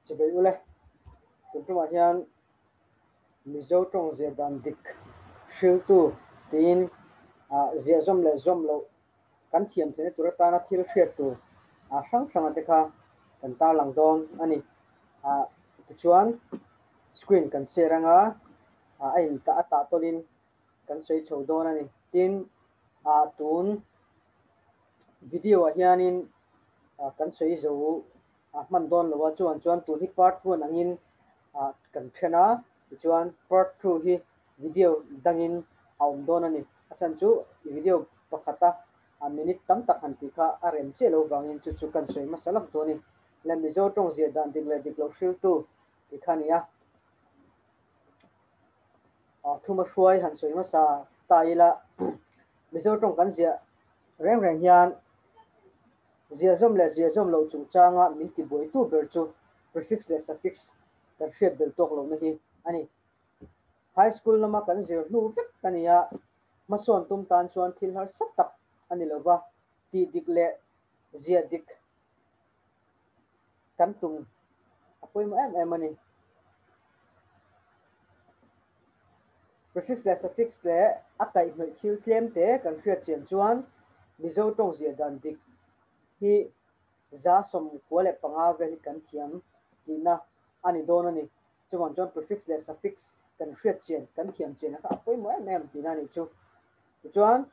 Chubei ule, tun tumah hian Mizo tawng ziah dan dik hriltu tiin ziah zawm leh zawm loh kan thiam theihna tur atana thil hriat tur hrang hranga te kha kan tarlang dawn a ni. Tichuan screen kan share anga a in a tah tawlhin kan sawi chho dawn a ni. Tin, tun video ah hianin kan sawi zo a hman dawn lo a, chuan chuan tun hi part one angin kan then a, tichuan part two hi video dangin a awm dawn a ni. A chhan chu video pakhata minute tam tak han tih kha a rem chiah lo vangin chu chu kan sawi hmasa lak dawn a ni. Le Mizo tawng ziah dan dik leh dik lo hriltu tih kha a ni a. Thuma hruai han sawi hmasa ta ila Mizo tawng kan ziah reng reng hian Ziahzawm leh ziahzawm loh chungchanga min tibuaitu ber chu prefix leh suffix kan hriat bel tawk lohna hi a ni. High school lama kan zir hnu vek a ni a, hmasawn tum tan chuan thil harsa tak a ni lova, tih dik leh ziah dik kan tum a pawimawh em em a ni. Prefix leh suffix leh a kaihhnawih thil tlem te kan hriat chian chuan Mizo tawng ziah dan dik hi 95 vel hi kan thiam tihna a ni dawn a ni. Chuvang chuan prefix leh suffix kan hriat chian, kan thiam chian a kha a pawimawh em em tihna a nih chu. Tichuan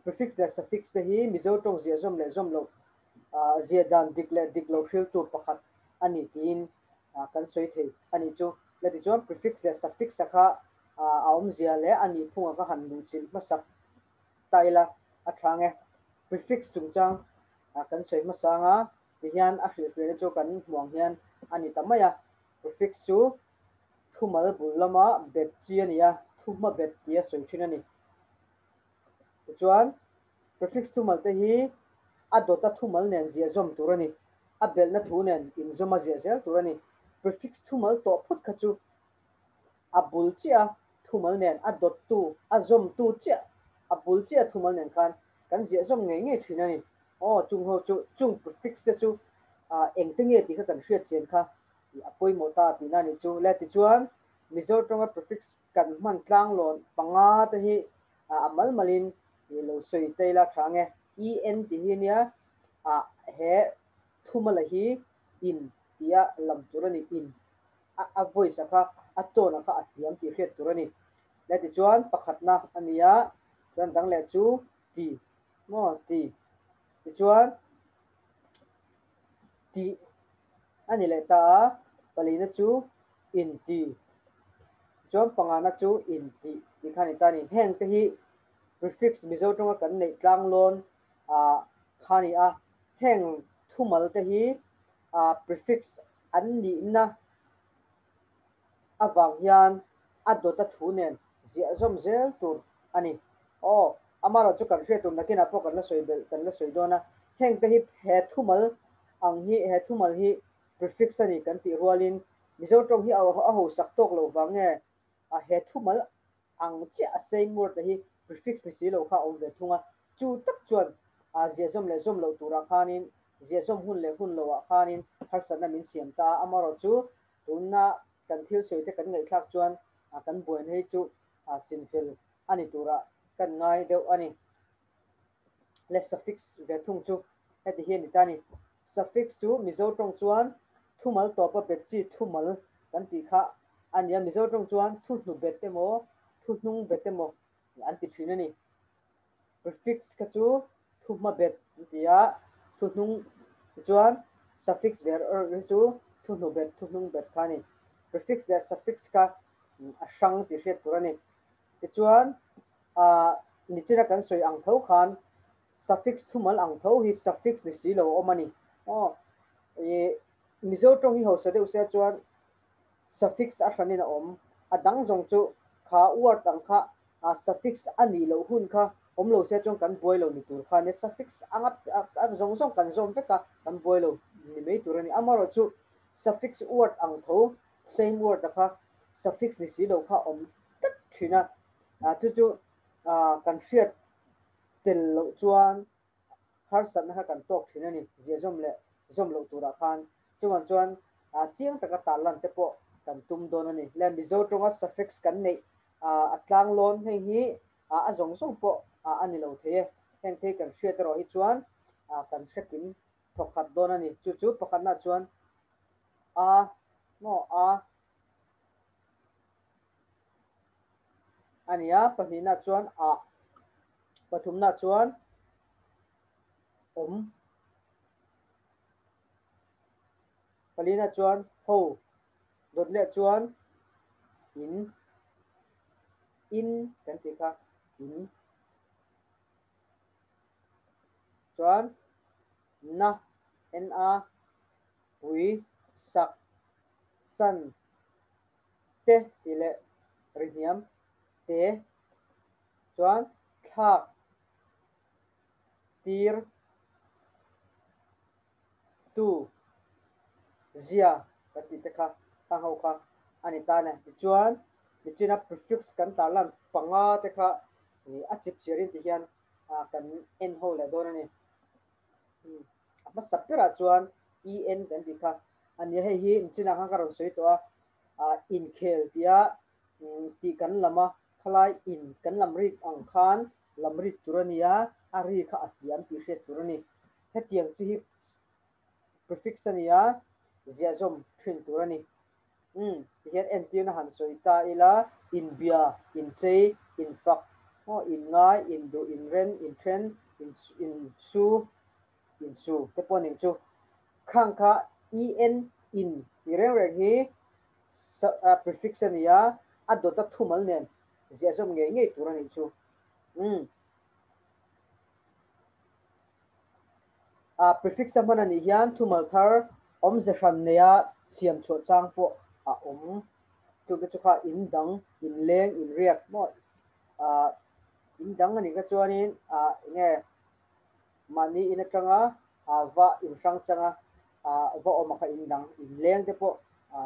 prefix leh suffix te hi Mizo tawng ziah zawm leh zawm loh ziah dan dik leh dik lo hriltu pakhat a ni tiin kan sawi thei a nih chu. Le tichuan prefix leh suffix a kha a awmzia leh a nihphunga ka han luhchilh hmasak ta ila a tha ang e. Prefix chungchang kan sawi hmasa anga tihian a hrilhfiahna chu kan hmuh ang hian a ni ta mai a. Prefix chu thumal bul lama bet chi a ni a, thuhma bet tia sawi thin a ni. Tichuan, prefix thumal te hi a dawta thumal nen ziah zawm tur a ni. A belhna thu nen inzawm a ziah zel tur a ni. Prefix thumal tawh phawt kha chu a bul chiah a thumal nen, a dawttu, a zawmtu chiah, a bul chiah a thumal nen khan kan ziah zawm ngei ngei thin a ni. Aw, chung ho chu, chung prefix te chu engte nge tih kha kan hriat chian kha a pawimawh ta tihna a nih chu. Le tichuan, Mizo tawnga prefix kan hman tlanglawn panga te hi a mal malin i lo sawi ta ila tha nge. EN tih hi nia a he thumala hi in tia lam tur a ni, in a a voice a kha a tone a kha a hniam tih hriat tur a ni. Le tichuan pakhatna a ni a, chuan dang leh chu ti maw ti tichuan tih a ni leh ta a, palina chu inti chuan pangana chu intih tih kha a ni ta a ni. Heng te hi prefix Mizo tawnga kan neih tlanglawn ah kha a ni a, heng thumal te hi ah prefix an nihna avang hian a dawta thu nen ziah zawm zel tur a ni. Aw, amaherawh chu kan hriat tur nakinah pawh kan la sawi belh kan la sawi dawn a, heng te hi he thumal ang hi he thumal hi prefix a ni kan tih rualin Mizo tawng hi a hosak tawk loh vang nge a he thumal ang chiah a same word te hi prefix ni si lo kha a awm ve thung a, chu tak chuan a ziahzawm leh zawm loh turah khanin ziahzawm hun leh hun loah khanin harsatna min siam ta a, amaherawh chu tuna kan thil sawi te kan ngaihthlak chuan kan buaina hi chu chinfel a ni turah kan ngai deuh a ni. Le suffix ve thung chu heti hi a ni ta a ni. Suffix chu Mizo tawng chuan thumal tawpa bet chi thumal kan tih kha a ni a, Mizo tawng chuan thu hnu bet emaw thu hnung bet emaw an ti thin a ni. Prefix kha chu thu hma bet an ti a, thu hnung chuan suffix ve erawh hi chu thu hnu bet thu hnung bet kha a ni. Prefix leh suffix kha a hrang tih hriat tur a ni. Tichuan, ah nichina kan sawi ang tho khan suffix thumal ang tho hi suffix ni si lo a awm a ni. Aw, ih Mizo tawng hi hausa deuh sia chuan suffix a hranin a awm. A dang zawng chu kha word ang kha ah suffix a nih loh hun kha awm lo sia chuan kan buai lo ni tur kha a nia. Suffix anga a zawng zawng kan zawm vek a, kan buai lo ni mai tur a ni. Amaherawhchu chu suffix word ang tho same word a kha suffix ni si lo kha awm tlat thin a, chu chu kan hriat tel loh chuan harsatna kha kan tawk thin a ni, ziahzawm leh zawm loh turah khan. Chuvang chuan Chiang taka tarlan te pawh kan tum dawn a ni. Le Mizo tawnga suffix kan neih a tlanglawn heng hi a zawng zawng pawh a ni lo thei e. Heng thei kan hriat erawh hi chuan kan hrekim thawk khat dawn a ni. Chu chu pakhatna chuan a maw a a ni a, pahnihna chuan a, pathumna chuan awm. Palina chuan ho, dawt leh chuan in, in kan tih kha in. Chuan na, na, pui, sak, san, te tih leh ri hniam, te, chuan thlak, tir, tu, zia kan tih te kha hang ho kha a ni tan e. Tichuan, nichina prefix kan tarlan panga te kha a chip chiarin ti hian kan en ho leh dawn a ni. A hmasa berah chuan en kan tih kha a ni a, hei hi nichinah khan ka rawn sawi tawh a, inkhel tia tih kan lam a, khalai in kan lam rik ang khan lam rik tur a ni a, a ri kha a hliam tih hriat tur a ni. Hetiang chi hi prefix a ni a, ziahzawm thin tur a ni. Umm, tihian entirna han sawi ta ila, inbia, inchei, infak, aw, inngai, induh, inren, inthen, insu, insu te pawh ning chu. Khang kha en, in tih reng reng hi prefix a ni a, a dawta thumal nen ziahzawm ngei ngei tur a nih chu. Umm. A prefix a hman a nih hian thumal thar awmze hran neia siam chhuah chang pawh a awm. Chute chu kha in dang, in leng, in riak maw in dang a nih kha chuanin enge mahni in atanga va in hrang changa va awm a kha in dang, in leng te pawh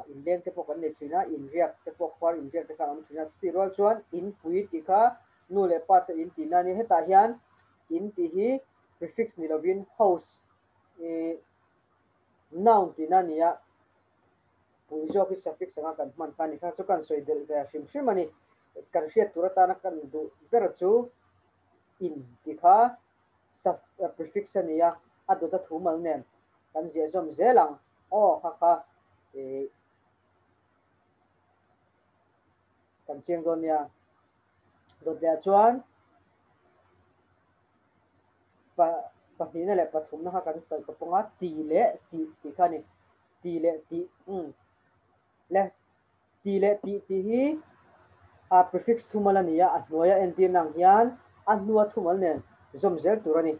in leng te pawh kan nei thin a, in riak te pawh khuar in riak te kha an awm thin a. Chutih rual chuan in pui tih kha nu leh pa te in tihna a ni. Hetah hian in tih hi prefix ni lovin house i noun tihna a ni a, pui zawk hi suffix anga kan hman kha a ni. Kha chu kan sawi belh ve hrim hrim a ni. Kan hriat tur atana kan duh ber chu in tih kha prefix a ni a, a dawta thu mal nen kan ziah zawm zel ang. Aw kha kha i kan chiang dawn nia. Dawt leh ah chuan pa pahnihna leh pathumna kha kan sawi ka pawng a, ti leh tih tih kha a ni. Ti leh tih umm le ti leh tih tih hi a prefix thumal a ni a, a hnuaia entirna ang hian a hnua thumal nen zawm zel tur a ni.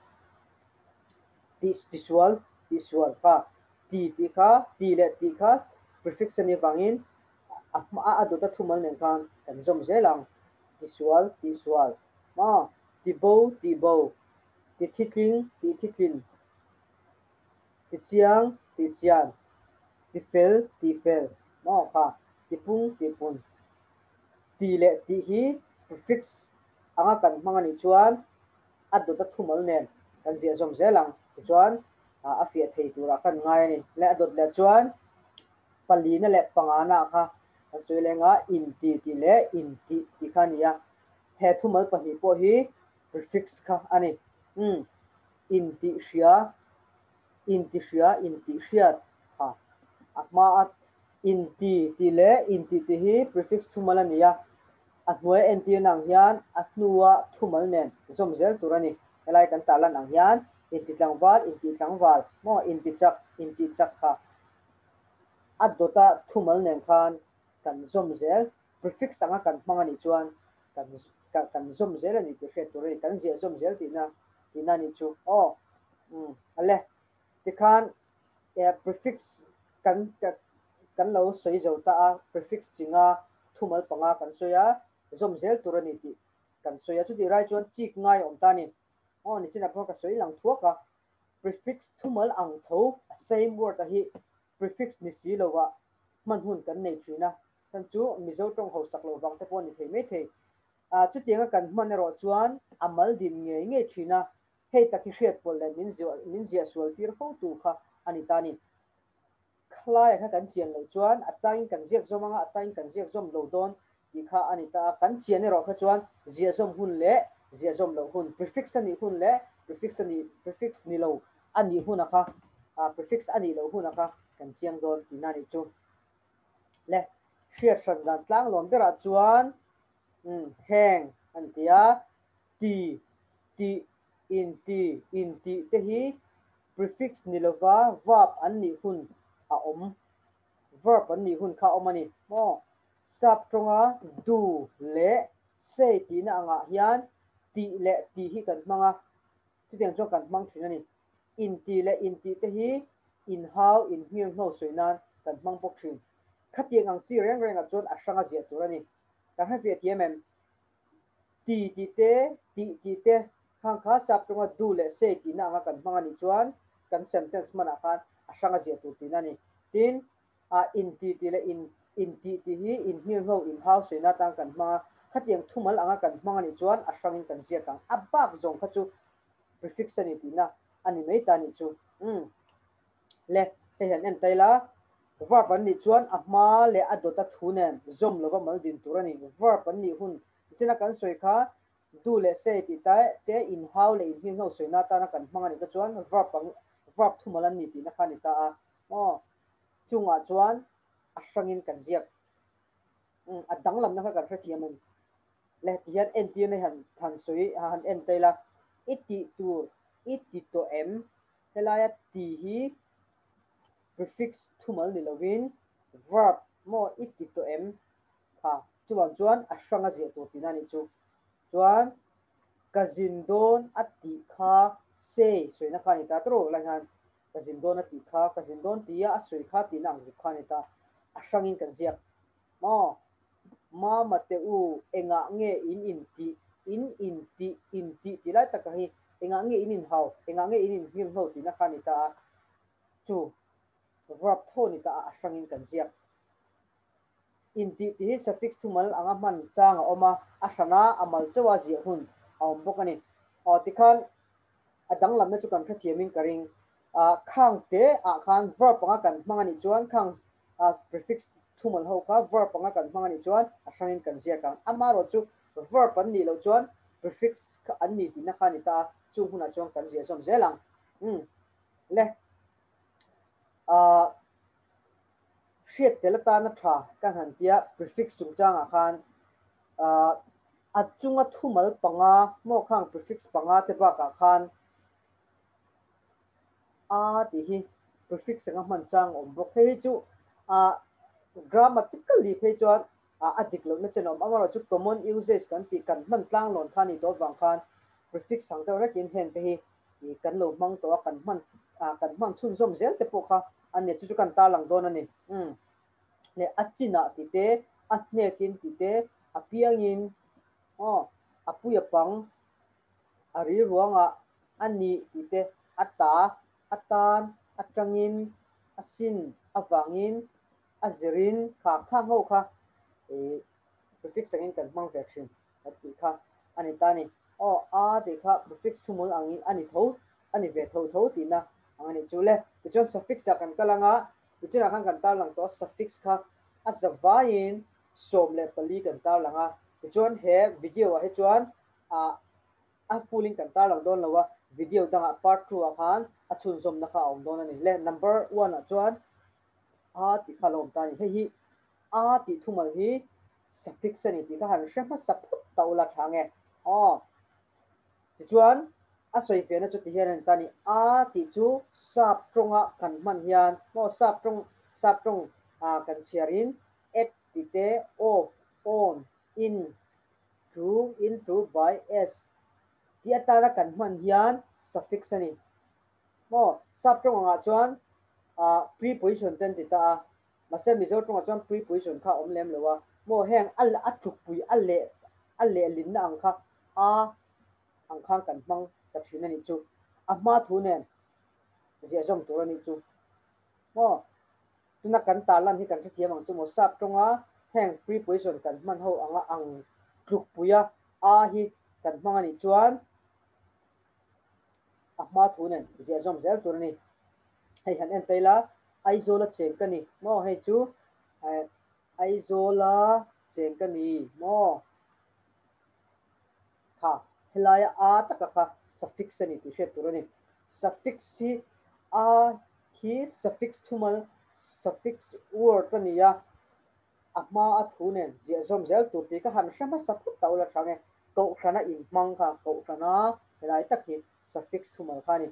Tih tisual tihsual kha ti tih kha ti leh tih kha prefix a nih avangin A hma a dawta thumal nen khan kan zawm zel ang, tisual, tihsual, maw, tibo, tihbo, tithitling, tihthitling, tichiang, tihchian, tifel, tihfel, maw kha, tipung, tihpun. Ti leh tih hi prefix anga kan hmang a nih chuan a dawta thumal nen kan ziah zawm zel ang, tichuan a fiah thei turah kan ngai a ni. Le a dawt leh chuan palina leh pangana kha kan sawi leng a, inti tih leh intih tih kha a ni a. He thumal pahnih pawh hi prefix kha a ni. Umm, intih hria, inti hria, intih hriat kha a hma a. Inti tih leh intih tih hi prefix thumal a ni a, a hnuai entirna ang hian a hnua thumal nen zawm zel tur a ni. Helai kan tarlan ang hian inti tlangval, intih tlangval, maw inti chak, intih chak kha A dawta thumal nen khan kan zawm zel, prefix anga kan hmang a nih chuan kan kan zawm zel a ni tih hriat tur a ni, kan ziah zawm zel tihna tihna a nih chu aw. Umm ale tikhan prefix kan kan lo sawi zo ta a, prefix chinga thumal panga kan sawi a, zawm zel tur a ni tih kan sawi a, chutih rai chuan chik ngai a awm ta a ni. Aw nichinah pawh ka sawi lang thuak a. Prefix thumal ang tho, same word, a hi prefix ni si lova hman hun kan nei thin a, chhan chu Mizo tawng hausak loh vang te pawh a ni thei mai thei. Chutianga kan hman erawh chuan a mal din ngei ngei thin a, hei tak hi hriat pawlh leh min min ziah sual tir fo tu kha a ni ta a ni. Khlaia kha kan chian loh chuan a changin kan ziak zawm anga a changin kan ziak zawm lo dawn tih kha a ni ta a. Kan chian erawh kha chuan ziah zawm hun leh ziah zawm loh hun, prefix a nih hun leh prefix a nih prefix ni lo a nih huna kha prefix a nih loh huna kha kan chiang dawn tihna a nih chu. Le hriat hran dan tlanglawn berah chuan heng an ti a, ti, tih, inti, intih te hi prefix ni lova verb an nih hun a awm, verb an nih hun kha a awm a ni maw? Sap tawnga do leh say tihna angah hian tih leh tih hi kan hmang a, chutiang chuan kan hmang thin a ni. Inti leh intih te hi inhau, inhmir hno sawi nan kan hmang bawk thin. Khatiang ang chi reng rengah chuan a hranga ziah tur a ni. Kan hre fiah thiam em? Ti tih te, tih tih te khang kha sap tawnga do leh say tihna anga kan hmang a nih chuan kan sentence hmanah khan a hranga ziah tur tihna a ni. Tin, a inti tih leh in intih tih hi inhmir hno, inhau sawi na atan kan hmang a, khatiang thumal anga kan hmang a nih chuan a hrangin kan ziak ang. A bak zawng kha chu prefix a ni tihna a ni mai ta nih chu. Umm. Le, hei hian en tail a, verb an nih chuan a hma leh a dawta thu nen zawm lova mal din tur a ni. Verb an nih hun tichina kan sawi kha do leh say tih ta te inhau leh inhming hno sawina atana kan hmang a nih te chuan verb ang verb thumal an ni tihna kha a ni ta a. Aw, chungah chuan a hrangin kan ziak. Umm, a danglamna kha kan hrethiam a ni. Le ti hian entirna hi han han sawi han en ta ila, i tih tur i ti tawh em? Helaia ti hi prefix thumal ni lovin verb maw i ti tawh em? Kha chuvang chuan a hranga ziah tur tihna a nih chu. Chuan ka zin dawn a tih kha say sawina kha a ni ta tawrh lai hian ka zin dawn a tih kha ka zin dawn tia a sawi kha tihna ang zuk kha a ni ta, a hrangin kan ziak maw? Mama te u, engah nge in intih, in intih, intih tih lai taka hi engah nge in inhau, engah nge in inhmir hno tihna kha a ni ta a, chu verb tho ni ta a, a hrangin kan ziak. Intih tih hi suffix thumal anga hman chang a awm a, a hrana a mal chauha ziah hun a awm bawk a ni. Aw tikhan a danglamna chu kan hrethiamin ka ring. Khang te ah khan verb anga kan hmang a nih chuan khang prefix thumal ho kha verb anga kan hmang a nih chuan a hrangin kan ziak ang. Amaherawhchu verb an nih loh chuan prefix kha an ni tihna kha a ni ta a, chung hunah chuan kan ziah zawm zel ang. Umm le. Hriat tel atana tha kan han tia prefix chungchangah khan a chunga thumal panga maw khang prefix panga te bakah khan a tih hi prefix anga hman chang a awm bawk. Hei hi chu grammatically phei chuan a dik lohna chen a awm. Amaherawhchu common usage kan tih kan hman tlanglawn kha a nih tawh avang khan prefix ang deuh rekin heng te hi kan lo hmang tawh a, kan hman kan hman chhunzawm zel te pawh kha a ni. Chu chu kan tarlang dawn a ni. Umm leh a chinah tih te, a hnekin tih te, a piangin aw a pui a pang a ri ruangah a nih tih te, a ta, a tan, atangin, a sin avangin, a zirin kha khang ho kha ih prefix angin kan hmang ve thin a tih kha a ni ta a ni. Aw a tih kha prefix thumul angin a ni tho a ni ve tho tho tihna ang a nih chu le. Tichuan suffix ah kan kal anga nichinah khan kan tarlang tawh a suffix kha a zavaiin 14 kan tarlang a, tichuan he video ah hi chuan ah a full in kan tarlang dawn lo a, video dangah part 2 ah khan a chhunzawmna kha a awm dawn a ni. Le number 1 ah chuan a tih kha a lo awm ta a ni. Hei hi a tih thumal hi suffix a ni tih kha han hre hmasa phawt ta ula tha nge aw. Tichuan a sawi fiahna chu ti hian a ni ta a ni. A tih chu sap tawnga kan hman hian maw sap tawng sap tawng kan chhiarin at tih te of, on, in, to, into, by, as tih atana kan hman hian suffix a ni. Maw sap tawng angah chuan preposition te an ti ta a, mahse Mizo tawngah chuan preposition kha a awm lem lo a, maw heng a a tlukpui a leh a lehlinna ang kha a ang khan kan hmang ta thin a nih chu. A hma thu nen ziah zawm tur a nih chu. Maw tuna kan tarlan hi kan hrethiam ang chu maw sap tawnga heng preposition kan hman ho anga ang tlukpui a a hi kan hmang a nih chuan a hma thu nen ziah zawm zel tur a ni. Hei han en ta ila Aizawla cheng ka ni maw hei chu Aizawla cheng ka ni maw kha helaia a taka kha suffix a ni tih hriat tur a ni. Suffix hi a hi suffix thumal suffix word a ni a, a hma a thu nen ziah zawm zel tur tih ka han hre hmasa phawt ta ula hrang e. Kohhrana inhmang kha kohhrana helai tak hi suffix thumal kha a ni.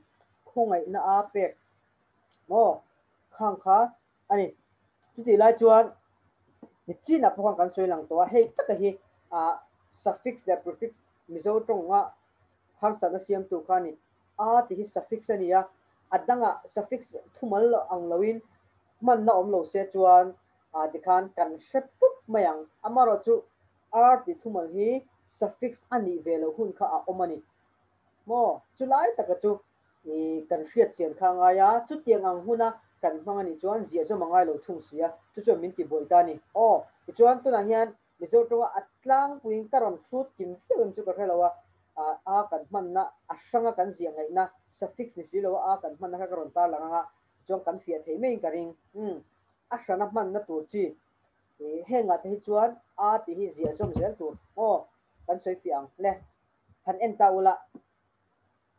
Khawngaihna a pek maw khang kha a ni. Chutih lai chuan ni chinah pawh khan kan sawi lang tawh a, hei taka hi ah suffix leh prefix Mizo tawnga harsatna siamtu kha a ni. A tih hi suffix a ni a, a dangah suffix thumal ang loin hmanna awm lo se chuan ah tikhan kan hre pup mai ang. Amaherawhchu ar tih thumal hi suffix a nih ve loh hun kha a awm a ni. Maw? Chulai taka chu I kan hriat chian kha a ngai a, chutiang ang huna kan hmang a nih chuan ziah zawm a ngai lo thung si a, chu chuan min ti buai ta a ni. Aw, tichuan tunah hian Mizo tawnga a tlangpuiin ka rawn hrut kim viau em chu ka hre lo a, a kan hmanna a hranga kan ziah ngaihna suffix ni si lo a a kan hmanna kha ka rawn tarlang ang a, tichuan kan fiah thei maiin ka ring. Umm, a hrana hmanna tur chi hengah te hi chuan a tih hi ziah zawm zel tur aw kan sawi fiah ang le. Han en ta ula.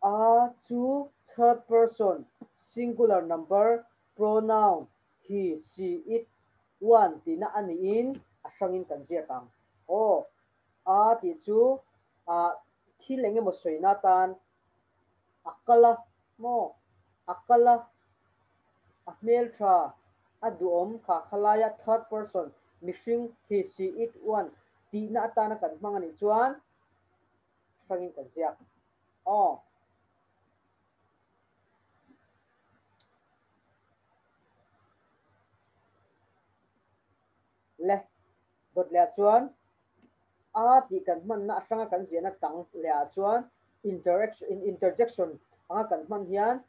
A chu third person singular number pronoun he, she, it, one tihna a niin a hrangin kan ziak ang. Aw, a tih chu a thil eng emaw sawina atan a kal a maw? A kal a, a hmeltha, a duhawm kha khalaia third person mihring he, she, it, one tihna atana kan hmang a nih chuan hrangin kan ziak. Aw. Le, dawt leh ah chuan a tih kan hmanna a hranga kan ziahna tang leh ah chuan interaction interjection anga kan hman hian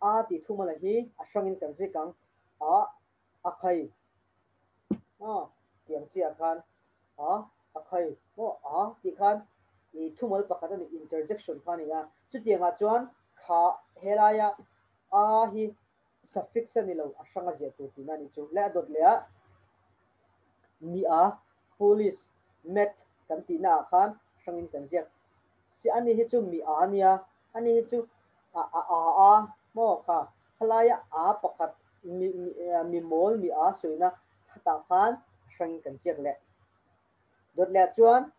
a tih thumala hi a hrangin kan zik ang a a khai a tiang chiah khan a a khai maw a tih khan i thumal pakhat a ni interjection kha a ni a chutiangah chuan kha helaia a hi suffix a ni lo a hrang a ziah tur tihna a nih chu le a dawt leh a mi a foolish met kan tihna ah khan hrangin kan ziak si ani hi chu mi a ania ani hi chu a a a a maw kha khalaia a pakhat mi mi mawl mi a sawina khatah khan hrangin kan ziak leh. Dawt leh chuan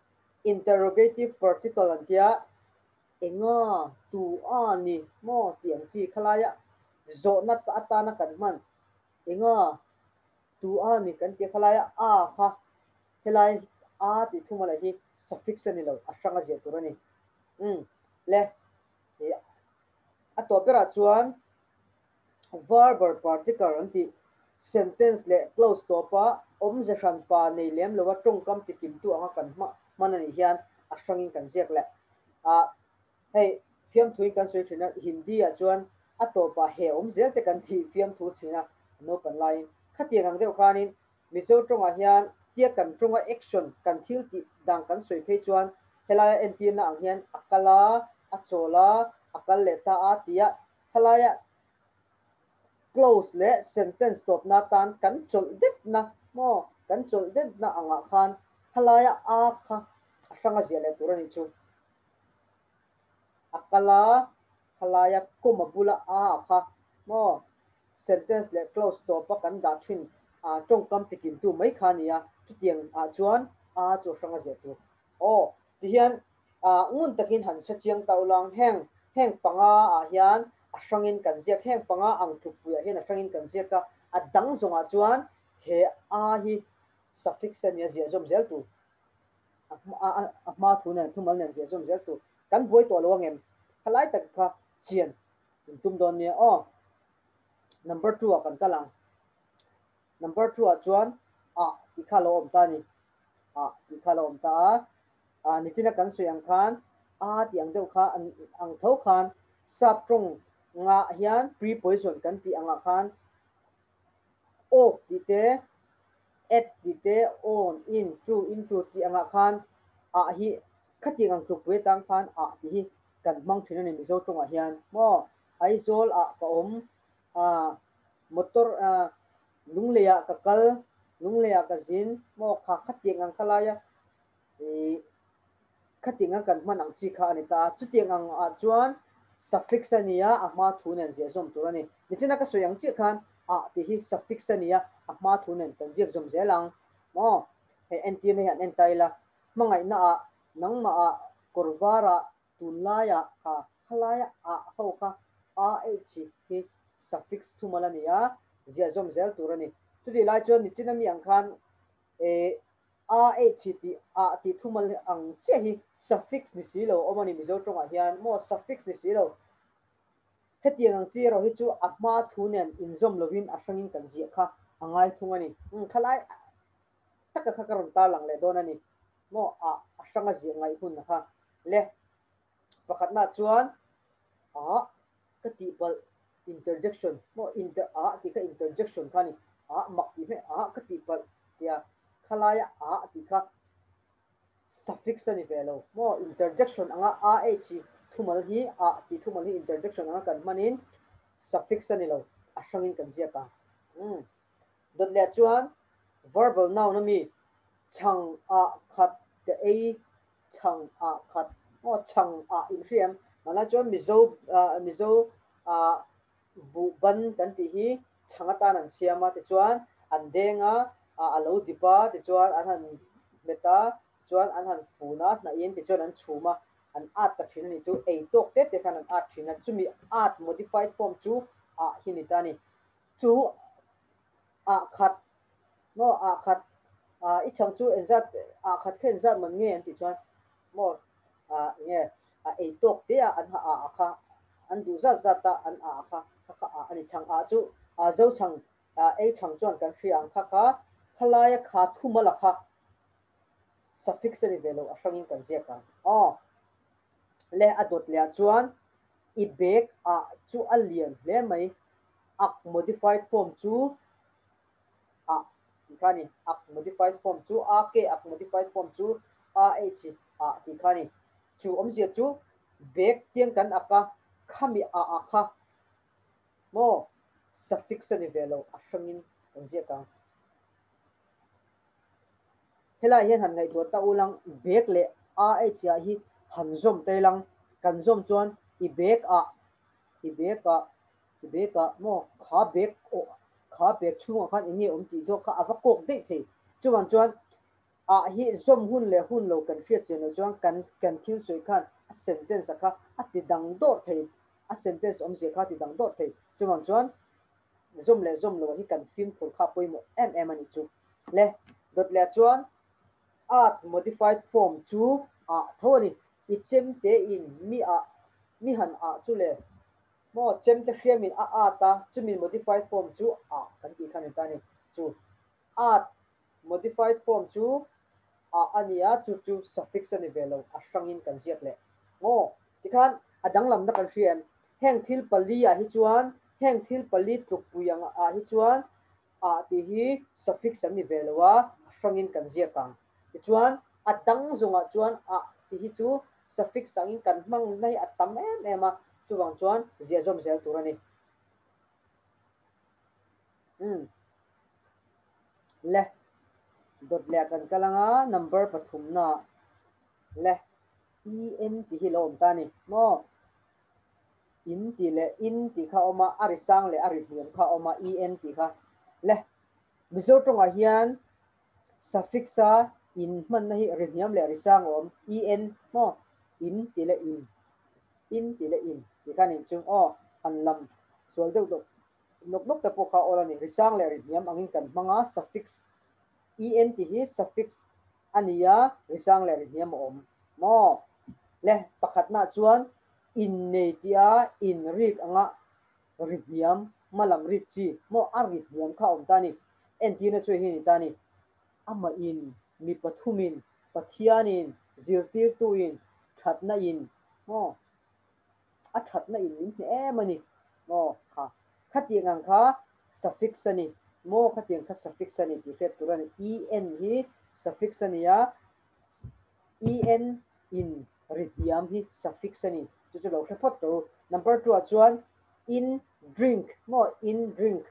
interrogative particle an tia enga tu a ni maw tih ang chi khalaia zawhna atana kan hman enga tu a ni kan tia khalaia a kha helai a tih thuma leh hi suffix a ni lo a hranga ziah tur a ni. Umm le a tawp berah chuan Verbal particle an tih sentence leh clause tawpa awmze hran pa nei lem lova tawngkam tikimtu anga kan hman a nih hian a hrangin kan ziak leh a. Hei fiamthuin kan sawi thin a, Hindi-ah chuan a tawpah he awm zel te kan tih fiamthu thin a, naupan laiin. Khatiang ang deuh khanin Mizo tawngah hian tia kan tawnga action kan thil tih dan kan sawi phei chuan helaia entirna ang hian a kal a, a chawl a, a kal leh ta a tia Khalaia clause leh sentence tawpna atan kan chawlh detna maw, kan chawlh detna angah khan khalaia a kha a hrang a ziah leh tur a nih chu. A kal a, khalaia comma bula a kha maw, sentence leh clause tawpa kan dah thin a tawngkam tikimtu mai kha a ni a, chutiang ah chuan a chu a hrang a ziah tur. Aw, tihian ngun takin han hre chiang ta ulang heng heng panga ah hian a hrangin kan ziak heng panga ang tlukpui ah hian a hrangin kan ziak a, a dang zawngah chuan he a hi suffix a nia ziah zawm zel tur a hma thu nen thumal nen ziah zawm zel tur kan buai tawh lo angem khalai tak kha chian in tum dawn nia aw number 2 ah kan kal ang number 2 ah chuan a tih kha lo awm ta a ni a tih kha lo awm ta a. A nichina kan sawi ang khan a tih ang deuh kha ang tho khan sap tawng ngah hian preposition kan tih angah khan of tih te at tih te on in to into tih angah khan a hi khatiang ang tlukpui atang khan a tih hi kan hmang thin a ni Mizo tawngah hian maw Aizawl ah ka awm a. Motor Lungleiah ka kal, Lungleiah ka zin maw kha khatiang ang kha laia ih khatiang ang kan hman ang chi kha a ni ta a. Chutiang ang ah chuan suffix a nia, a hma thu nen ziah zawm tur a ni. Nichina ka sawi ang chiah khan ah tih hi suffix a nia, a hma thu nen kan ziak zawm zel ang maw. Hei entirna hi an en ta ila, hmangaihna ah, nangmah ah, kawr var ah, Tunlaiah kha khalaia ah ho kha a h hi suffix thumal a ni a, ziah zawm zel tur a ni. Chutih lai chuan nichin ami ang khan e a h tih ah tih thumal ang chiah hi suffix ni si lo awm a ni Mizo tawngah hian maw suffix ni si lo. Hetiang ang chi erawh hi chu a hma thu nen inzawm lovin a hrangin kan ziah kha a ngai thung a ni. Khalai taka kha ka rawn tarlang leh dawn a ni. Maw a a hranga ziah ngaih hun kha le. Pakhatna chuan a ka tih palh interjection maw inter a tih kha interjection kha a ni. A mak tih hmeh a ka tih palh tia khalaia a tih kha suffix a ni ve lo maw interjection anga a h hi thumal hi a tih thumal hi interjection anga kan hmanin suffix a ni lo a hrangin kan ziak ang. Umm. Dawt leh chuan verbal noun a mi chhang ah khat ka ei chhang ah khat maw chhang ah in hriam mahna chuan mizo mizo ah buh ban kan tih hi chhang atan an siam a tichuan an deng a a lo dip a tichuan an han hmet a chuan an han fun a hnah in tichuan an chhum a an at ta thin a ni chu ei tawk te te khan an at thin a chumi at modified form chu ah hi ni ta a ni. Chu ah khat maw ah khat ah i chhang chu engzat ah khat kha engzat man nge an tih chuan maw ah nge a ei tawk te ah an ha ah a kha an duh zat zat a an ah a kha kha kha ah a ni chhang ah chu ah zo chhang ah ei chhang chuan kan hria ang kha kha khalaia kha thuma la kha suffix a ni ve lo a hrangin kan ziak ang aw le a dawt leh ah chuan i bag ah chu a lian hle mai Ak modified form chu a tih kha a ni. Ak modified form chu a ke ak modified form chu a h a tih kha a ni. Chu awmzia chu bag tiang kan ak a, khami a a kha maw suffix a ni ve lo, a hrangin kan ziak ang. Helai hian han ngaihtuah ta ulang bag leh a h ah hi han zawm ta ilang, kan zawm chuan i bag ah i bag ah I bag ah maw kha bag aw kha bag chhungah khan eng nge awm tih zawk kha a va kawk daih thei. Chuvang chuan ah hi zawm hun leh hun lo kan hriat chian loh chuan kan kan thil sawi khan a sentence a kha a ti dang dawrh thei, a sentence awmzia kha a ti dang dawrh thei. Chuvang chuan zawm leh zawm loh hi kan fimkhur kha pawimawh em em a nih chu. Le dawt leh chuan art modified form chu ah tho a ni. I chemte in mi ah mi han ah chu le Maw chemte hriamin a at a, chumi modified form chu a kan tih kha ni ta ni. Chu at modified form chu a a ni a, chu chu suffix a ni ve lo, a hrangin kan ziak leh. Maw tikhan a danglamna kan hria em? Heng thil pali ah hi chuan, heng thil pali tlukpui ang ah hi chuan a tih hi suffix an ni ve lo a, a hrangin kan ziak ang. Tichuan a dang zawngah chuan a tih hi chu suffix angin kan hmang na hi a tam em em a, chuvang chuan ziah zawm zel tur a ni. Umm. Le. Dawt leh kan kal anga number pathumna le en tih hi lo awm ta a ni maw? In tih leh in tih kha a awm a, a ri sang leh a ri hniam kha a awm a, en tih kha. Le. Mizo tawngah hian Suffix a in hmanna hi ri hniam leh ri sang a awm, en maw? In tih leh in, in tih leh in tih khan in chung aw han lam sual deuh deuh nawk nawk te pawh kha awl a ni. Ri sang leh ri hniam angin kan hmang a, suffix en tih hi suffix a ni a, ri sang leh ri hniam a awm maw? Le pakhatnaah chuan innei tia in rik anga ri hniam hma lam rik chi maw a ri hniam kha a awm ta a ni. Entirna chu hei ni ta a ni. Amah in, mi pathumin, Pathianin, zirtirtuin, thatna in maw a thatna in min hneh em a ni maw kha khatiang ang kha suffix a ni maw khatiang kha suffix a ni tih hriat tur a ni. En hi suffix a ni a, en in ri hniam hi suffix a ni. Chu chu lo hre phawt tawh u. Number two ah chuan in drink maw in drink.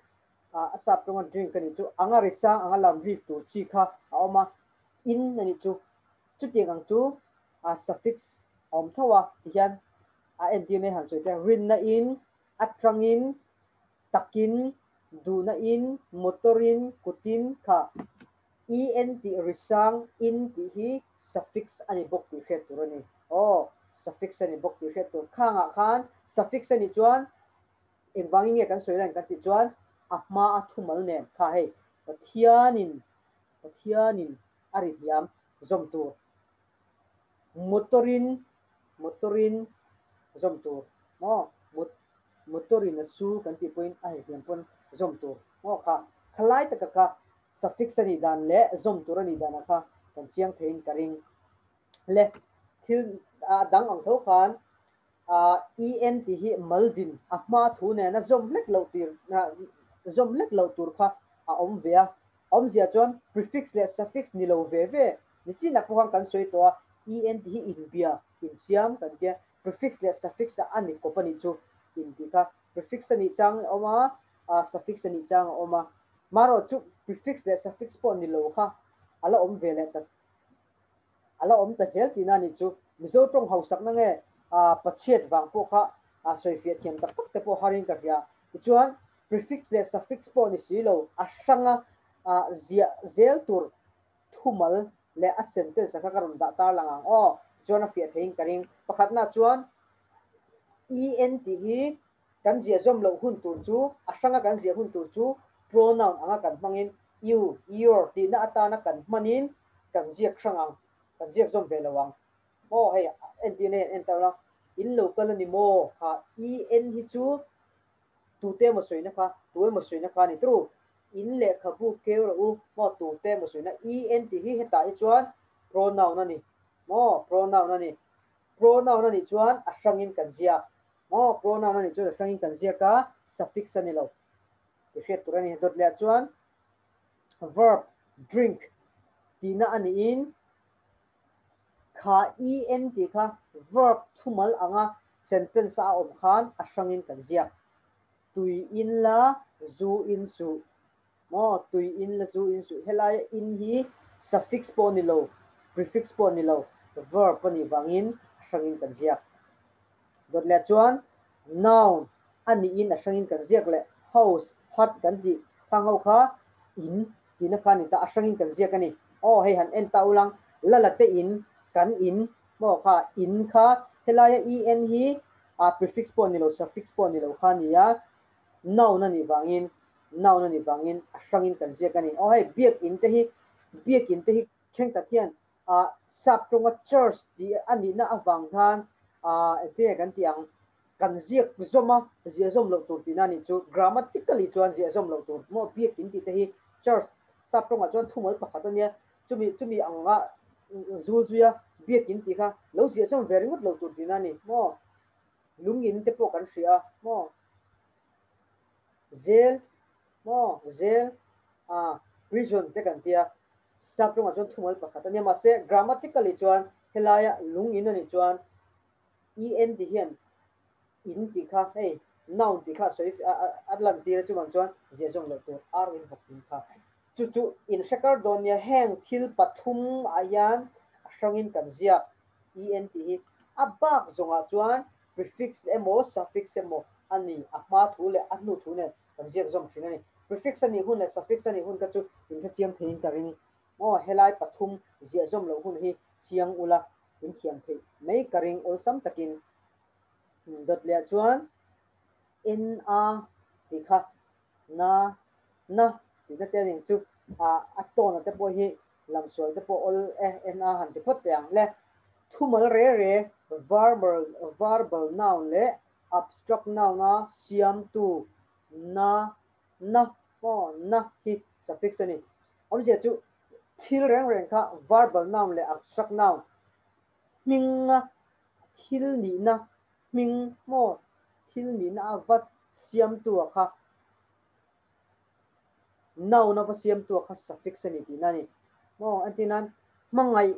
A sap tawnga drink a nih chu anga ri sang anga lam rik tur chi kha a awm a, in a nih chu. Chutiang ang chu a suffix a awm tho a tihian a entir nei han sawi te rinna in, atangin, takin, duhna in, motor in, kutin kha en tih ri sang in tih hi suffix a ni bawk tih hriat tur a ni. Aw, suffix a ni bawk tih hriat tur. Khangah khan suffix a nih chuan Engvangin nge kan sawi reng kan tih chuan a hma a thumal nen kha hei Pathianin Pathianin a ri hniam zawm tur motor-in motor-in zawm tur maw motor-in a su kan tih pawhin a ri hniam pawn zawm tur maw kha khalai taka kha suffix a nih dan leh zawm tur a nih danah kha kan chiang theiin ka ring le thil dang ang tho khan En tih hi maldin a hma thu nena zawm hlek loh tir zawm hlek loh tur kha a awm ve a. Awmzia chuan prefix leh suffix ni lo ve ve ni chinah pawh khan kan sawi tawh a, en tih hi inbia, insiam kan tia, prefix leh suffix ah a ni kawp a nih chu in tih kha. Prefix a nih chang a awm a, suffix a nih chang a awm a. Marawh chu prefix leh suffix pawh ni lo kha a la awm ve leh ta A la awm ta zel tihna a nih chu. Mizo tawng hausakna nge Pachhiat vang pawh kha sawifiah thiam tak tak te pawh harin ka hria. Tichuan, prefix leh suffix pawh ni si lo, a hranga ziah zel tur thumal leh a sentence a kha ka rawn dah tar lang ang aw. Tichuan a fiah theiin ka ring. Pakhatna chuan en tih hi kan ziah zawm loh hun tur chu, a hranga kan ziah hun tur chu pronoun anga kan hmangin you, your tihna atana kan hmanin kan ziak hrang ang, kan ziak zawm ve lo ang. Maw hei entirna hian en ta ula, in lo kal a ni maw? Kha en hi chu tute emaw sawina kha, tu emaw sawina kha a ni tru. In lehkhabu keu rawh u, maw tute emaw sawina en tih hi hetah hi chuan pronoun a ni, maw pronoun a ni. Pronoun a nih chuan a hrangin kan ziak. Maw pronoun a nih chuan a hrangin kan ziak a, suffix a ni lo. Ti hriat tur a ni. Dawt leh ah chuan verb drink tihna a niin kha en tih kha verb thumal anga sentence a a awm khan a hrangin kan ziak. Tui in la, zu in suh. Maw tui in la, zu in suh. Helaia in hi suffix pawh a ni lo, prefix pawh a ni lo, verb a nih vangin a hrangin kan ziak. Dawt leh chuan noun a niin a hrangin kan ziak leh house, hut kan tih khang ho kha in tihna kha a ni ta, a hrangin kan ziak a ni. Aw hei han en ta ulang, lala te in, kan in maw kha in kha helaia en hi a prefix pawh a ni lo, suffix pawh a ni lo kha a ni a, noun a nih vangin noun a nih vangin a hrangin kan ziak a ni. Aw hei biak in te hi biak in te hi thenkhat hian Ah sap tawnga church tih a nihna avang khan ah engtin nge kan tih ang, kan ziak zawm a, ziah zawm loh tur tihna a nih chu. Grammatically chuan ziah zawm loh tur maw biakin tih te hi church sap tawngah chuan thumal pakhat a nia, chumi chumi anga zul zuia biakin tih kha lo ziah zawm ve ringawt loh tur tihna a ni maw. Lungin te pawh kan hria a maw. Zel maw zel ah prison te kan tia sap tawngah chuan thumal pakhat a nia mahse grammatically chuan helaia lung in a nih chuan en tih hian in tih kha hei noun tih kha a sawi a lan tir a chuvang chuan ziah zawng loh tur ar in bawk in kha chu chu in hre kar dawn nia heng thil pathum ah hian a hrangin kan ziak en tih hi a bak zawngah chuan Prefix emaw suffix emaw a ni, a hma thu leh a hnu thu nen kan ziak zawm thin a ni. Prefix a nih hun leh suffix a nih hun kha chu inhrechiang theiin ka ring. Aw, helai pathum ziah zawm loh hun hi chiang ula in thiam theih mai ka ring awlsam takin. Dawt leh chuan N-a tih kha na, na tihna te a ning chu a tawna te pawh hi lamsual te pawh awl e N-a han ti phawt teh ang le. Thumal re re verbal verbal noun leh abstract noun a siamtu na, na maw na hi suffix a ni. Awmzia chu thil reng reng kha verbal noun leh abstract noun hminga thil nihna hming maw thil nihna a va siamtu a kha noun a va siamtu a kha suffix a ni tihna a ni maw entir nan hmangaih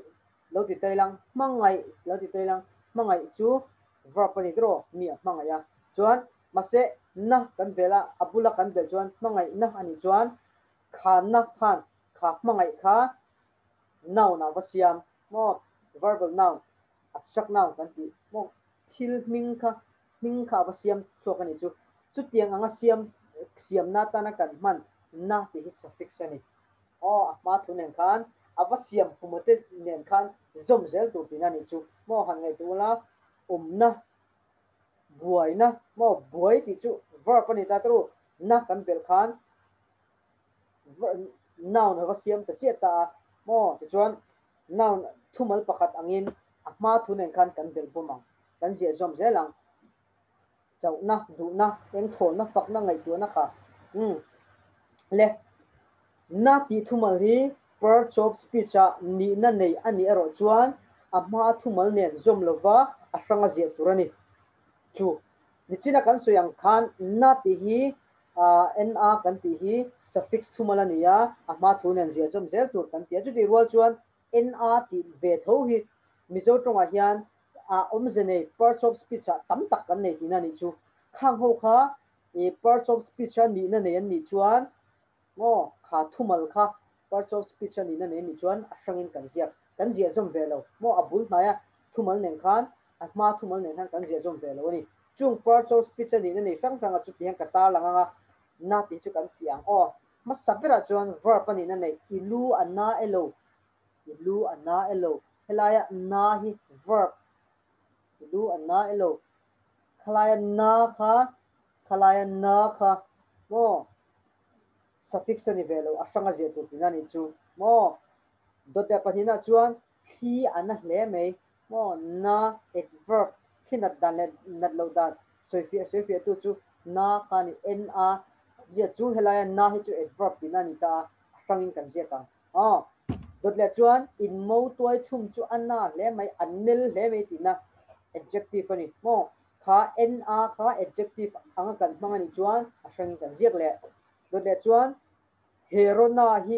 lo ti tai lang hmangaih lo ti tai lang hmangaih chu verb a ni tawh mi a hmangaih a chuan mahse na kan belh a, a bula kan belh chuan hmangaihna a nih chuan kha na khan kha hmangaih kha noun ah va siam maw? Verbal noun, abstract noun kan tih maw? Thil hming kha hming kha a va siam chhuak a nih chu. Chutiang anga siam siamna atana kan hman na tih hi suffix a ni. Aw, a hma thu nen khan a va siam puma te nen khan zawm zel tur tihna a nih chu. Maw han ngaihtuah ula, awmna, buaina, maw buai tih chu verb a ni ta tawrh u, na kan belh khan noun a va siam ta chiah ta a, maw tichuan noun thumal pakhat angin a hma thu nen khan kan belh bawm ang, kan ziah zawm zel ang. Chauhna, duhna, engthawlna, fakna, ngaihtuahna kha umm le. Na tih thumal hi parts of speech ah nihna nei a nih erawh chuan a hma thumal nen zawm lova a hranga ziah tur a ni. Chu nichina kan sawi ang khan na tih hi na kan tih hi suffix thumal a ni a, a hma thu nen ziah zawm zel tur kan ti a. Chutih rual chuan na tih ve tho hi Mizo tawngah hian a awmze nei parts of speech ah tam tak kan nei tihna a nih chu. Khang ho kha i parts of speech a nihna nei an nih chuan maw kha thumal kha parts of speech a nihna nei an nih chuan a hrangin kan ziak kan ziah zawm ve lo maw a bul hnaia thumal nen khan a hma thumal nen khan kan ziah zawm ve lo a ni. Chung parts of speech a nihna nei hrang hrang a chuti hian ka tarlang anga na tih chu kan fiah ang aw. Hmasa berah chuan verb a nihna nei i lu a na elo I lu a na elo. Helaia na hi verb. I lu a na elo. Khalaia na kha, khalaia na kha maw suffix a ni ve lo, a hrang a ziah tur tihna a nih chu maw. Dawt leh pahnihna chuan thli a na hle mai maw, na adverb thli nat dan leh nat loh dan sawifiah sawifiahtu chu na kha a ni, na ziah chu helaia na hi chu adverb tihna a ni ta a, a hrangin kan ziak ang. Aw, dawt leh chuan in mo tuai chhum chu a na hle mai, a nel hle mai tihna adjective a ni maw? Kha na kha adjective anga kan hmang a nih chuan a hrangin kan ziak leh. Dawt leh chuan he Rona hi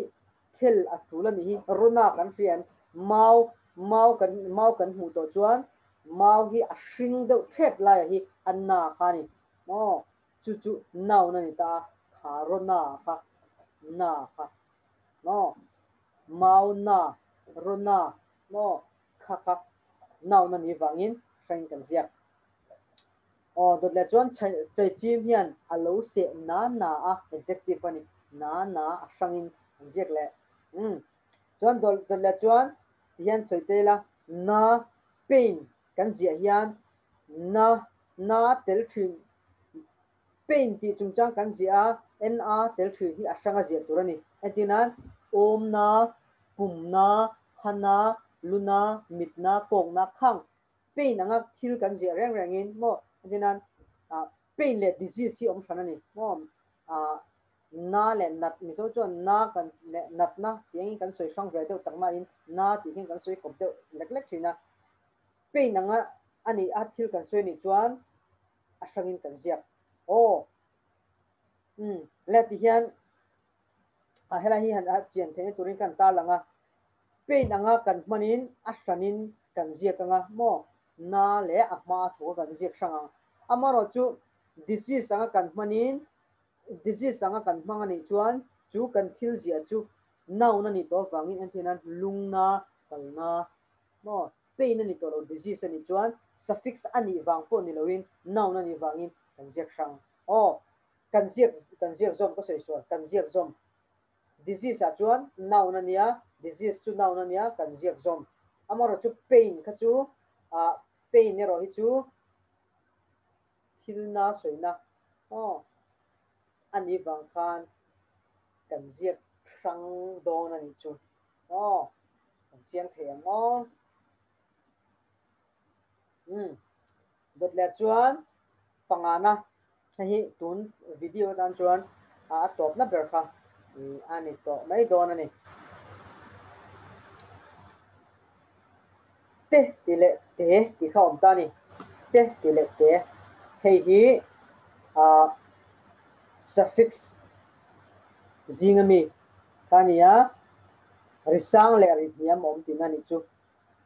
thel a tul a nih hi, Rona kan hria em? Mau, mau kan mau kan hmuh tawh chuan mau hi a hring deuh thep laia hi a na kha a ni maw? Chu chu noun a ni ta a, kha Rona kha na kha. Maw? Mau na, ru na, maw? Kha kha nau na ni vangin hrain kan ziak. Aw, dawt leh chuan chaichim hian a lo seh na na a, adjective a ni, na na a hrangin an ziak leh. Umm. Chuan dawt leh chuan ti hian sawi te ila, na, pain kan ziah hian na, na tel thin Pain tih chungchang kan ziah a, na tel thin hi a hranga ziah tur a ni. Entir nan, awmna, pumna, hana, luna, mitna, kawkna, khang pain anga thil kan ziah reng rengin maw entir nan pain leh disease hi awm hran a ni maw na leh nat mizo chuan na kan leh natna tih angin kan sawi hrang ve deuh tak nain na tih hian kan sawi kawp deuh lek lek thin a. Pain anga a nih a thil kan sawi anih chuan a hrangin kan ziak. Aw. Umm. Le ti hian a helai hi han a chian theihna turin kan tarlang a. Pain anga kan hmanin a hranin kan ziak anga maw na leh a hma a thu kan ziak hrang ang. Amaherawhchu disease anga kan hmanin disease anga kan hmang anih chuan chu kan thil ziah chu noun anih tawh avangin entirnan lungna, kalna maw Pain a ni tawh lo, disease a nih chuan suffix a nih vang pawh ni loin noun a nih vangin kan ziak hrang. Aw, kan ziak kan ziak zawm ka sawi sual, kan ziak zawm. Disease ah chuan noun a nia, disease chu noun a nia, kan ziak zawm. Amaherawhchu pain kha chu ah pain erawh hi chu thil na sawina aw a nih vang khan kan ziak hrang dawn a nih chu. Aw, kan chiang thei ang aw. Umm, dawt leh chuan pangana hei hi tun video atan chuan a tawpna ber kha a ni tawh mai dawn a ni. Te tih leh te tih kha a awm ta a ni. Te tih leh te hei hi suffix zinga mi kha a ni a, ri sang leh ri hniam a awm tihna a nih chu.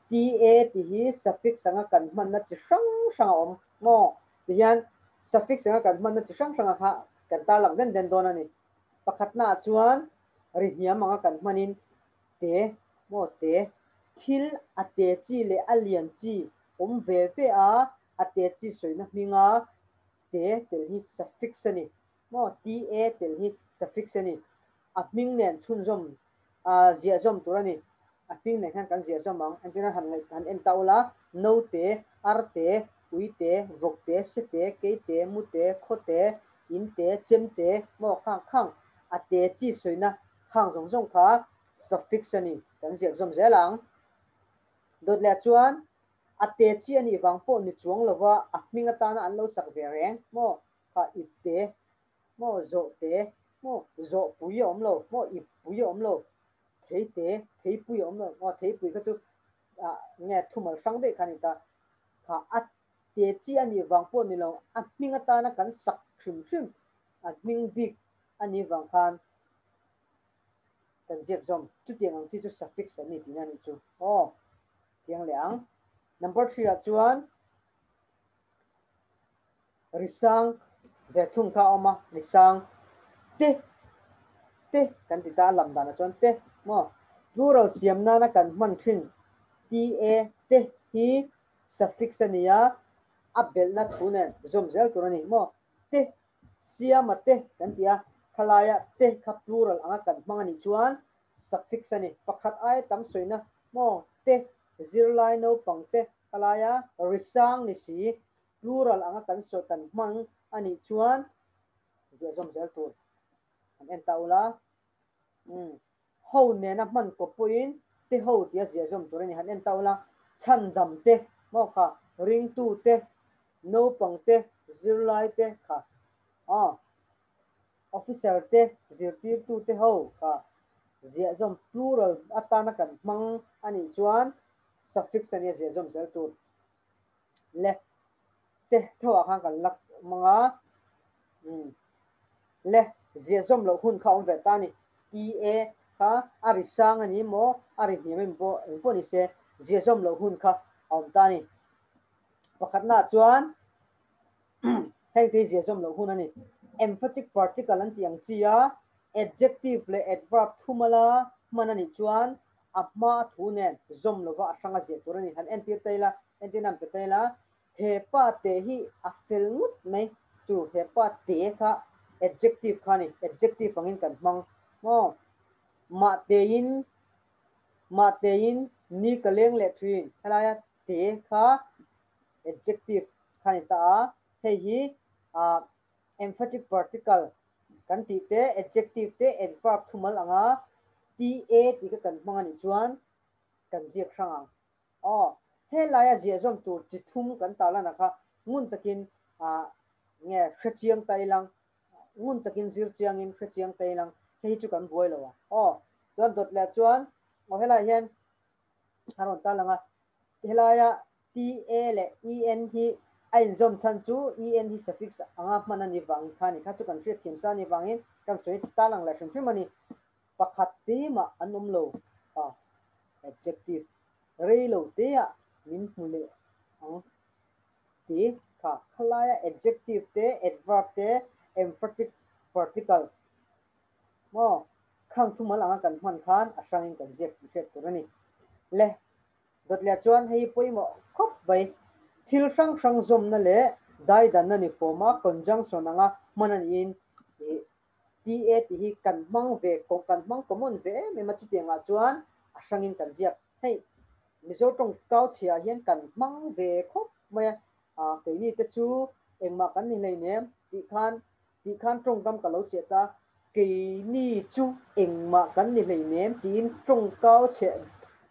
TA tih hi suffix anga kan hmanna chi hrang hrang a awm maw? Tihian Suffix anga kan hmanna chi hrang hranga kha kan tarlang den den dawn a ni. Pakhatnaah chuan ri hniam anga kan hmanin te maw te, thil a te chi leh a lian chi awm ve ve a, a te chi sawina hminga te tel hi suffix a ni. Maw ta tel hi suffix a ni. A hming nen chhunzawm ziahzawm tur a ni. A hming nen khan kan ziahzawm ang. Engtin a han ngaih han en ta ula, note, arte, uite, vawkte, sete, keite, mute, khawte, inte, chemte, maw khang khang a te chi sawina khang zawng zawng kha suffix a ni. Kan ziahzawm zel ang. Dawt leh chuan a te chi a nih vang pawh ni chuang lova a hming atana an lo sak ve reng maw kha ipte maw zawh te maw zawh pui a awm lo maw ip pui a awm lo thei te thei pui a awm lo maw thei pui kha chu ah nge thumal hrang daih kha a ni ta kha a te chi a nih vang pawh ni lo a hming atana kan sak hrim hrim a hming bik a nih vang khan kan ziak zawm chutiang ang chi chu suffix an ni tihna a nih chu aw chiang leh ang number 3 ah chuan Risang ve thung kha a awm a, risang te te kan ti ta a lam danah chuan te maw plural siam nana kan hman thin ta te hi suffix a ni a, a belhna thu nen zawm zel tur a ni maw te siama te kan ti a, khalaia te kha plural anga kan hmang a nih chuan suffix a ni, pakhat aia tam sawina maw te zirlai naupang te khalaia risang ni si plural anga kan sawi kan hmang a nih chuan ziah zawm zel tur an en ta ula. Umm ho nena hman kawp pawhin te ho tia ziah zawm tur a ni han en ta ula. Chhandam te maw kha ringtu te naupang te zirlai te kha aw officer te zirtirtu te ho kha ziah zawm plural atana kan hmang a nih chuan suffix a nia ziah zawm zel tur. Le te tho ah khan kan lak mang a umm le ziah zawm loh hun kha awm ve ta a ni ta kha a ri sang a ni maw a ri hniam em pawh eng pawh ni se ziah zawm loh hun kha a awm ta a ni pakhatna ah chuan heng te hi ziah zawm loh hun a ni emphatic particle an tih ang chi a adjective leh adverb thumala hman a nih chuan A hma thu nen zawm lova a hrang a ziah tur a ni. Han entir ta ila, entir nan pe ta ila, he pa te hi a fel ngut mai chu he pa te kha adjective kha a ni, adjective angin kan hmang maw? Mah tein, mah tein ni ka leng leh thin, helaia te kha adjective kha a ni ta a, hei hi ah emphatic particle Kan tih te, adjective te, adverb thumal anga ta tih kha kan hmang a nih chuan kan ziak hrang ang. Aw, helaia ziah zawm tur chi thum kan tarlan ah kha ngun takin ah nge hrechiang ta ilang, ngun takin zir chiangin hrechiang ta ilang, hei hi chu kan buai lo ang. Aw, chuan dawt leh chuan aw helaiah hian a rawn tarlang a, Helaia ta leh en hi a inzawm chhan chu en hi suffix anga hman a ni vang kha a ni kha chu kan hriat thiam sa a nih vangin kan sawi tan ang leh hrim hrim a ni. Pakhat te mah an awm lo a, adjective rei lo te ah min hmu leh ang ti kha. Khalaia adjective te, adverb te, emphatic particle maw khang thumal anga kan hman khan a hrangin kan ziak tih hriat tur a ni. Le Dawtliah chuan hei pawimawh khawp mai. Thil hrang hrang zawmna leh daidanna ni form a conjunction anga hman a niin ih TA tih hi kan hmang ve kan hmang common ve em em a chutiangah chuan a hrangin kan ziak. Hei Mizo tawng kau chhiah hian kan hmang ve khawp mai a, ah keini te chu engmah kan ni hleinem tih khan tih khan tawngkam ka lo cheh ta, keini chu engmah kan ni hleinem tiin tawngkau cheh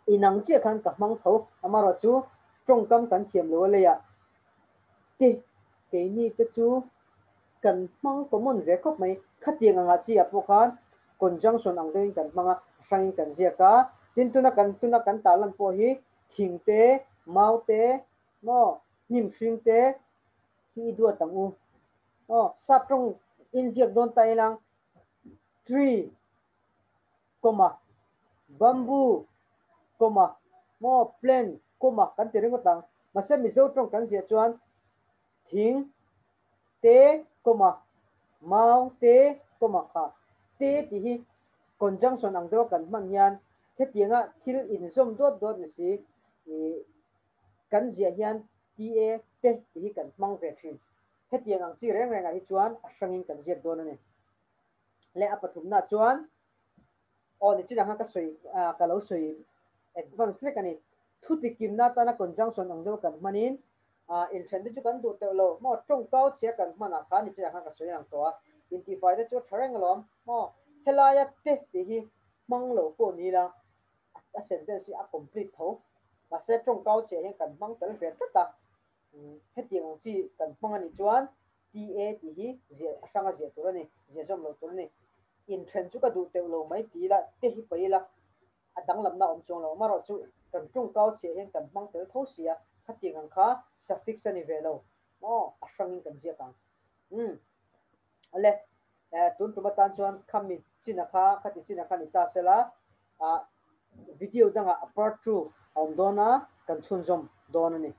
inang chiah khan ka hmang tho, amaherawh chu tawngkam kan thiam lo a leiah te keini te chu kan hmang common ve khawp mai, khatiang angah chi ah pawh khan conjunction ang deuhin kan hmang a, a hrangin kan ziak a, tin tuna kan tuna kan tarlan pawh hi thing te, mau te, maw hnim hring te hi i duat ang u. Aw, sap tawng inziak dawn ta ilang tree comma bamboo comma maw plant comma kan ti ringawt ang. Mahse Mizo tawng kan ziah chuan thing Te comma mau te comma kha te tih hi conjunction ang deuha kan hman hian hetianga thil inzawm dawt dawt ni si ih kan ziah hian ta te tih hi kan hmang ve thin. Hetiang ang chi reng rengah hi chuan a hrangin kan ziak dawn a ni. Leh a pathumna chuan aw ni chinah khan ka sawi ka lo sawi advance hlek a ni. Thu tikimna atana conjunction ang deuh kan hmanin inthen te chu kan duh teuh lo maw tawngkau chhia kan hmanah khan ni chinah khan ka sawi ang tawh a, intifai te chu a tha reng alawm maw helaia te tih hi hmang lo pawh ni ila a sentence hi a complete tho mahse tawngkau chhia hian kan hmang tel ve tlat a, hetiang ang chi kan hmang a nih chuan TA tih hi ziah a hranga ziah tur a ni, ziah zawm loh tur a ni. Inthen chu ka duh teuh lo mai ti ila, te hi paih ila, a danglamna a awm chuang lo. Amaherawhchu kan tawngkau chhiah hian kan hmang tel tho sia, khatiang ang kha suffix a ni ve lo maw, a hrangin kan ziak ang. Umm. Ale, eh, tun tum atan chuan khami china kha, khati china kha ni ta sela, ah, video dangah a part 2 a awm dawn a, kan chhunzawm dawn a ni.